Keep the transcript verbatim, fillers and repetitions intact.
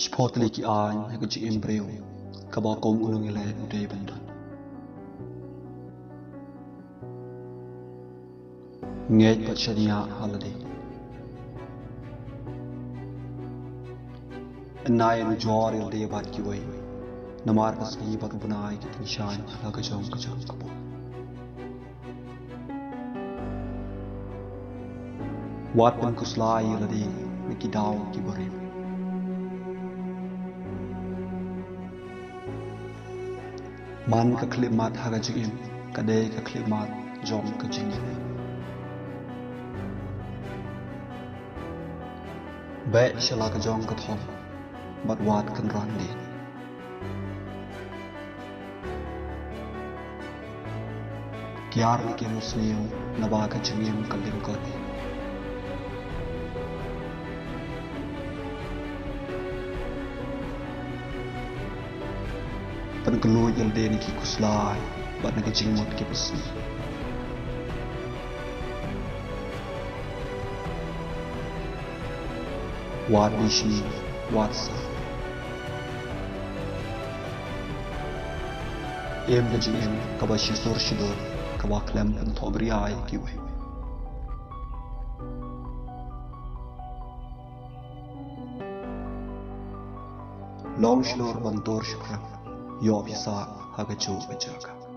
Shiphew tylli ki aiñ ha ka jingim briew, kaba kum u nongïaleh u dei ban don. Ngeit bad shaniah ha lade. Yn ai ujor ïa lade bad kiwei, namar ka sngi bad u bnai ki tyngshaiñ ha ka jong ka jong ka por. Wat pynkhuslai ïa lade na ki daw kiba rim. Man ka khyllipmat ha ka jingim ka dei ka khyllipmat jong ka jingim. Beh sha la ka jong ka thong bad wat kynran dien. Kiar na ki riewsniew naba ka jingim ka lyngkot. Pynkhlaiñ ïa lade na ki khuslai bad na ki jingmut kiba sniew. Wat bishni, wat sa. Im ka jingim kaba shisur shidur, kaba khlem pynthohbria ïa kiwei. Long shlur ban tur shiphrang, ïoh pisa ha kajuh ka jaka.